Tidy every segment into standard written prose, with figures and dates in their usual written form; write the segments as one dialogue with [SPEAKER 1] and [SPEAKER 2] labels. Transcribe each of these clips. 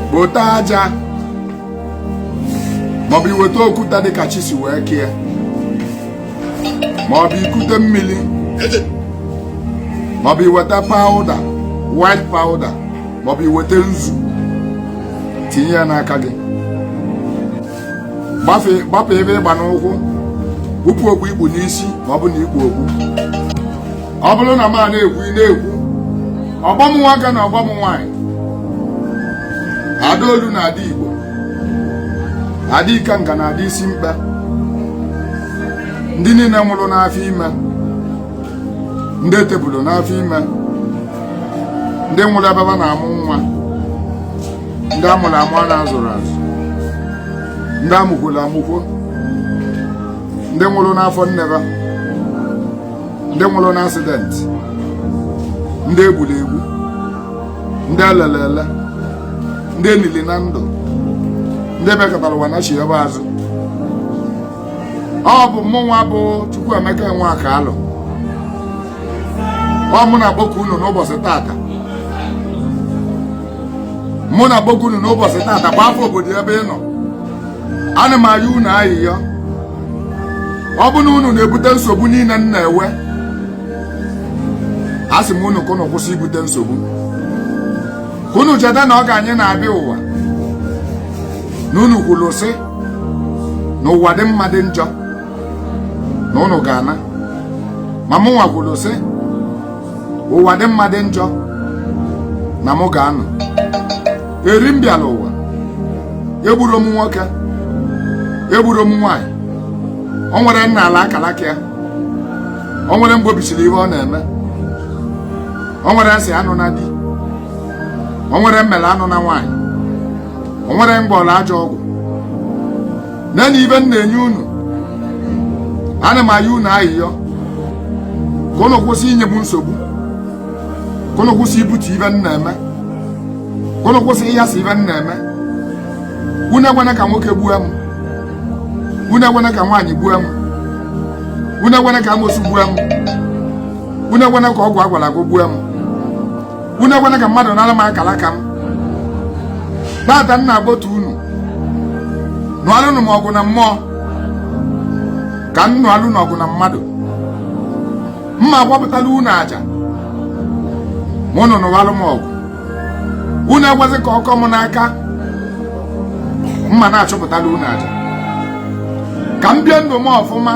[SPEAKER 1] Kpote aja maọbụ iweta okwuta dịka chi si wee kee, maọbụ ikute mmiri, maọbụ iweta powder, white powder, maọbụ iweta nzu, tinye ya n'aka gị, gbapụ ebe ịgba n'ụkwụ, kpupụ okpu i kpu n'isi ma ọ bụ na i kpu okpu. Ọ bụrụ na m a na-ekwu, ị na-ekwu. Ọgbọ m nwoke na ọgbọ m nwaanyị, Adaolu na Ada Igbo, Ada Ikenga na Ada Isi Mkpe, ndị niile nwụrụ n'afọ ime, ndị etebulu n'afọ ime, ndị nwụrụ ebe ha na-amụ nwa, ndị amụrụ amụ a na-azụrụ azụ, ndị amụkwuru amụkwo, ndị nwụrụ n'afọ nne ha, ndị nwụrụ na accident, ndị egburu egbu, ndị elele ele, ndị enili na ndụ, ndị mekọtara ụwa na chi ebe azụ. Ọ bụ mụnwa bụ Chukwuemeka Enweakalụ, ọ mụ na-akpọku unu n'ụbọchị tata, mụ na-akpọku unu n'ụbọchị tata kwa afọ obodo ebe ị nọ. Ana m ayọ unu ayịyọ, ọ bụ na unu na-ebute nsogbu niile m na-ewe, asị m unu ka unu kwụsị ibute nsogbu, ka unu cheta na oge anyị na-abịa ụwa na unu kwuru sị na ụwa dị mma dị njọ na unu ga-ana, ma mụnwa kwuru sị ụwa dị mma dị njọ na mụ ga-anọ. Eri m bịara ụwa, egburo m nwoke, egburo m nwaanyị, o nwere nna ala akara aka ya, o nwere mgbe obisiri ihe ọ na-eme, o nwere nsị anụ na di, o nwere mmele anụ na nwaanyị, o nwere mgbọrọ ajọ ọgwụ. Nene ibe m na-enye unu, ana m ayọ unu ayịyọ ka unu kwụsị inye m nsogbu, ka unu kwụsị ibute ibe m na-eme, ka unu kwụsị ịyasa ibe m na-eme. Unu ekwena ka nwoke gbuo m, unu ekwena ka nwaanyị gbuo m, unu ekwena ka amosu gbuo m, unu ekwena ka ọgwụ agwara agwọ gbuo m, unu ekwena ka mmadụ nara m akara aka m. Tata m na-akpọtu unu, nụalụnụ m ọgụ na mmụọ ka m nụalụ n'ọgụ na mmadụ. Mma agbapụtala unu aja ma unu nụwalụ m ọgụ. Unu ekwezi ka ọkọ m n'aka, mma na-achụpụtala unu aja ka m bie ndụ m ọfụma.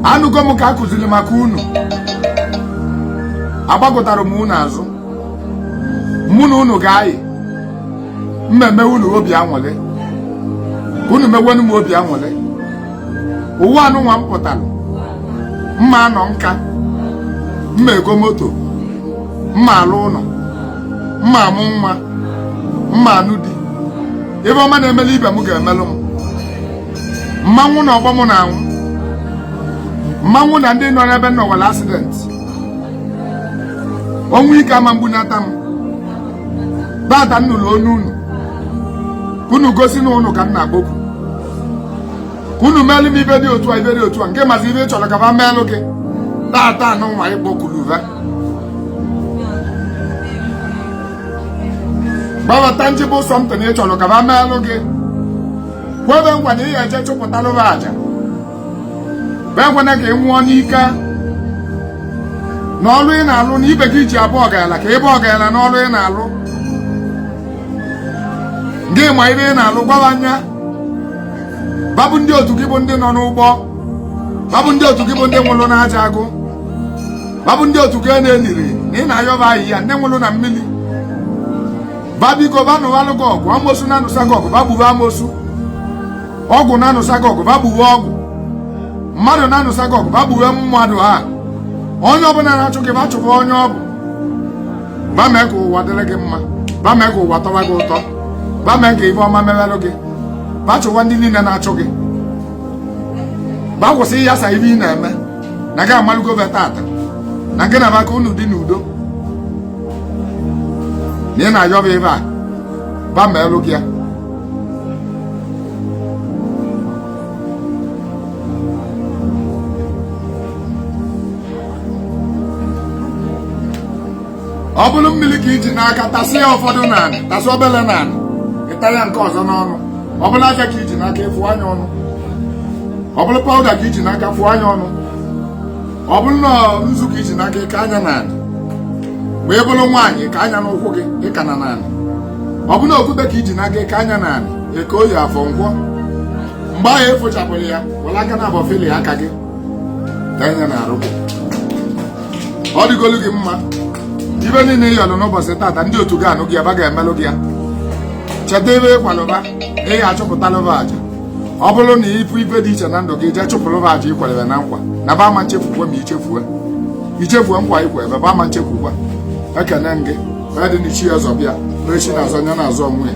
[SPEAKER 1] Anụgo m ka a kụziri maka unu, agbagotara m unu azụ, mụ na unu ga-ayị mmemme unu obi anwụlị, ka unu mewenu m obi anwụlị. Ụwa anụnwa m pụtara, mma anọ nka, mma ego moto, mma alụ ụlọ, mma amụ nwa, mma anụ di. Ebe ọma na-emelu ibe m ga-emelụ m. Mmanwụ na ọgbọ m na-anwụ, mmanwụ na ndị nọ n'ebe nọ nwere accident, ọnwụ ike ama mgbunata m. Tata m nụrụ onu unu, ka unu gosi na unu ka m na-akpọku, ka unu meelụ m ibe dị otu a, ibe dị otu a, nke mazi ibe ị chọrọ ka ba meelụ gị. Tata anụnwa ịkpọkulu va gbabata njibụ something ị chọrọ ka ba meelụ gị, kwebe nkwa na ị ga-eje chụpụtalụ ha aja, ekwena ka ị nwụọ n'ike na ọlụ ị na-alụ, na ibe gị ji abụ ọgaranya ka ị bụ ọgaranya n'ọlụ ị na-alụ. Gị ma ibe ị na-alụ, gwaba anya babụ ndị otu gị bụ ndị nọ n'ụgbọ, babụ ndị otu gị bụ ndị nwụrụ n'aja agụ, babụ ndị otu gị na-eniri na ị na-ayọba ahịhịa, ndị nwụrụ na mmiri. Babiko banụwalụ gị ọgụ, amosu na-anụsa gị ọgụ, bagbuwe amosu, ọgwụ na-anụsa gị ọgụ, bagbuwe ọgwụ, mmadụ na-anụsa gị ọgụ, bagbuwe mmadụ. A onye ọbụla na-achụ gị, bachụba onye ọ bụ. Ba mee ka ụwa dịrị gị mma, ba mee ka ụwa tọwa gị ụtọ, ba mee ka ife ọma mewelụ gị, bachụwa ndị niile na-achụ gị, ba kwụsị ịyasa ife ị na-eme na gị amalụgo be tata na gị na baka unu dị n'udo na ị na-ayọba ebe a, ba meelụ gị ya. Ọ bụrụ mmiri ka iji n'aka, tasị ya ụfọdụ naanị, tasị obele naanị, ịta ya nke ọzọ n'ọnụ. Ọ bụrụ aja ka iji n'aka, ịfụ anya ọnụ. Ọ bụrụ powder ka iji n'aka, fụọ anya ọnụ. Ọ bụrụ na nzu ka iji n'aka, ịka anya naanị. Mgbe ị bụrụ nwaanyị, ka anya n'ụkwụ gị, ịka na naanị. Ọ bụrụ na okwute ka iji n'aka, ịka anya naanị. Eke, oyi, afọ, nkwọ. Mgbe ahụ efochapụrụ ya, were aka na abọ fili aka gị, tee anya na-arụ gị. Ọ dịgolu gị mma. Ibe niile ị yọrọ n'ụbọchị tata, ndị otu gị anụ gị aba ga-emelụ gị ya. Cheta ebe ịkwalụba na ị ga-achụpụtalụba aja. Ọ bụrụ na ịfụ ife dị iche na ndụ gị, jee chụpụrụba aja ikwerebe na nkwa na ba ama nchefukwe. Ma ichefue, ichefue nkwa ikwe ebe ba ama nchefukwa. Ekene m gị. Onye dị n'ichi ya ọzọ bịa, onye chi na-azọ anya na-azọ onwe ya.